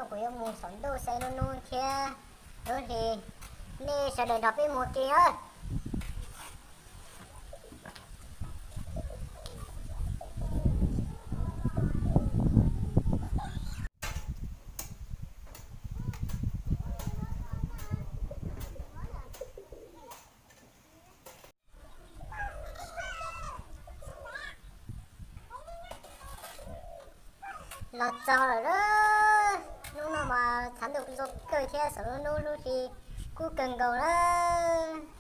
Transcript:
Kuv yuav mus saum ntuj saib lub hnub thiab lub hli, nej sawv daws nrog peb mus ua ke nawb. Los txog lawm, hnub no mas tshav ntuj zoo kawg thiab saum lub hnub lub hli kub kawg nkaus lawm.